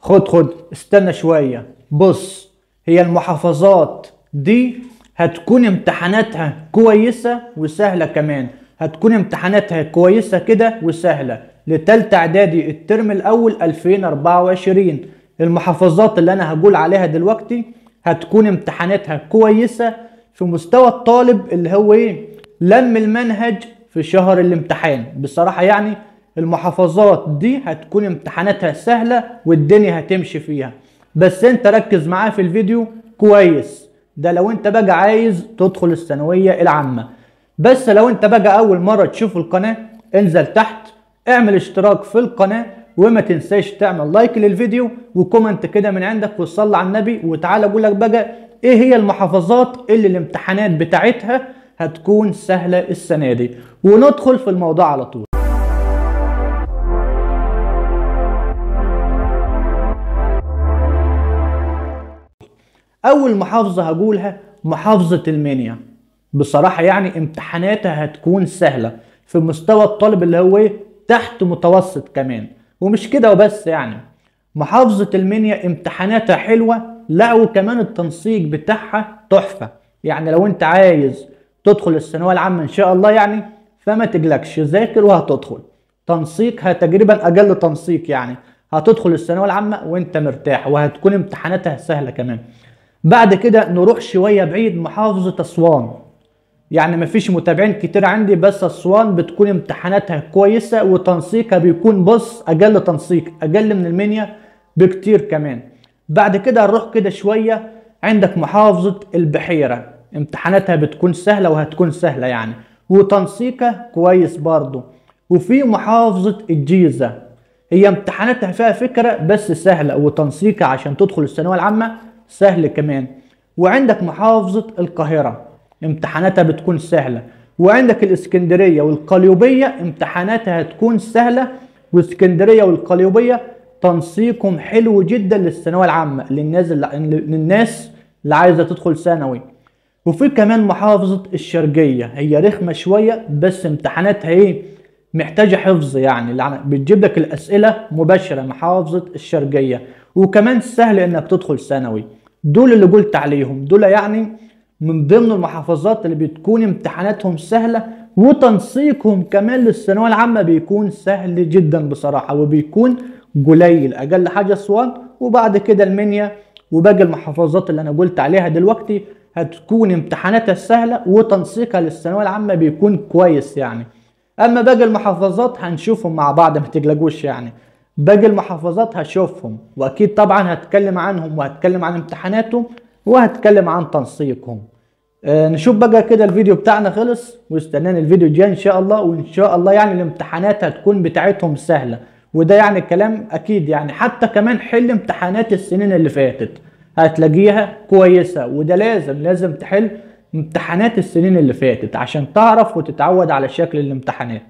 خد استنى شوية. بص، هي المحافظات دي هتكون امتحاناتها كويسة وسهلة كمان، هتكون امتحاناتها كويسة كده وسهلة لتالتة اعدادي الترم الاول 2024. المحافظات اللي انا هقول عليها دلوقتي هتكون امتحاناتها كويسة في مستوى الطالب اللي هو ايه، لم المنهج في شهر الامتحان. بصراحة يعني المحافظات دي هتكون امتحاناتها سهلة والدنيا هتمشي فيها، بس انت ركز معاه في الفيديو كويس ده لو انت بقى عايز تدخل الثانوية العامة. بس لو انت بقى اول مرة تشوف القناة، انزل تحت اعمل اشتراك في القناة، وما تنساش تعمل like للفيديو و comment كده من عندك، وصلي على النبي. وتعالى اقول لك بقى ايه هي المحافظات اللي الامتحانات بتاعتها هتكون سهلة السنة دي، وندخل في الموضوع على طول. اول محافظة هقولها محافظة المنيا. بصراحة يعني امتحاناتها هتكون سهلة في مستوى الطالب اللي هو ايه، تحت متوسط كمان. ومش كده وبس، يعني محافظة المنيا امتحاناتها حلوة، لا وكمان التنسيق بتاعها تحفة. يعني لو انت عايز تدخل الثانوية العامة ان شاء الله يعني فما تقلقش، ذاكر وهتدخل. تنسيقها تقريبا اقل تنسيق، يعني هتدخل الثانوية العامة وانت مرتاح، وهتكون امتحاناتها سهلة كمان. بعد كده نروح شوية بعيد، محافظة أسوان. يعني مفيش متابعين كتير عندي، بس أسوان بتكون امتحاناتها كويسة وتنسيقها بيكون بص أقل تنسيق، أقل من المنيا بكتير كمان. بعد كده هنروح كده شوية، عندك محافظة البحيرة، امتحاناتها بتكون سهلة وهتكون سهلة يعني، وتنسيقها كويس برضو. وفي محافظة الجيزة، هي امتحاناتها فيها فكرة بس سهلة، وتنسيقها عشان تدخل الثانوية العامة سهل كمان. وعندك محافظة القاهرة امتحاناتها بتكون سهلة. وعندك الاسكندرية والقليوبية امتحاناتها هتكون سهلة، واسكندرية والقليوبية تنسيقهم حلو جدا للثانوية العامة للناس اللي عايزة تدخل ثانوي. وفي كمان محافظة الشرقية، هي رخمة شوية بس امتحاناتها ايه، محتاجة حفظ، يعني بتجيب لك الأسئلة مباشرة محافظة الشرقية، وكمان سهل انك تدخل ثانوي. دول اللي قلت عليهم دول يعني من ضمن المحافظات اللي بتكون امتحاناتهم سهلة وتنسيقهم كمان للثانوية العامة بيكون سهل جدا بصراحة، وبيكون قليل. أقل حاجة أسوان، وبعد كده المنيا، وباقي المحافظات اللي أنا قلت عليها دلوقتي هتكون امتحاناتها سهلة وتنسيقها للثانوية العامة بيكون كويس يعني. أما باقي المحافظات هنشوفهم مع بعض، ما تقلقوش يعني، باقي المحافظات هشوفهم، وأكيد طبعا هتكلم عنهم وهتكلم عن امتحاناتهم وهتكلم عن تنسيقهم. نشوف بقى كده الفيديو بتاعنا خلص، واستناني الفيديو الجاي ان شاء الله. وان شاء الله يعني الامتحانات هتكون بتاعتهم سهلة، وده يعني كلام اكيد يعني، حتى كمان حل امتحانات السنين اللي فاتت هتلاقيها كويسة، وده لازم تحل امتحانات السنين اللي فاتت عشان تعرف وتتعود على شكل الامتحانات.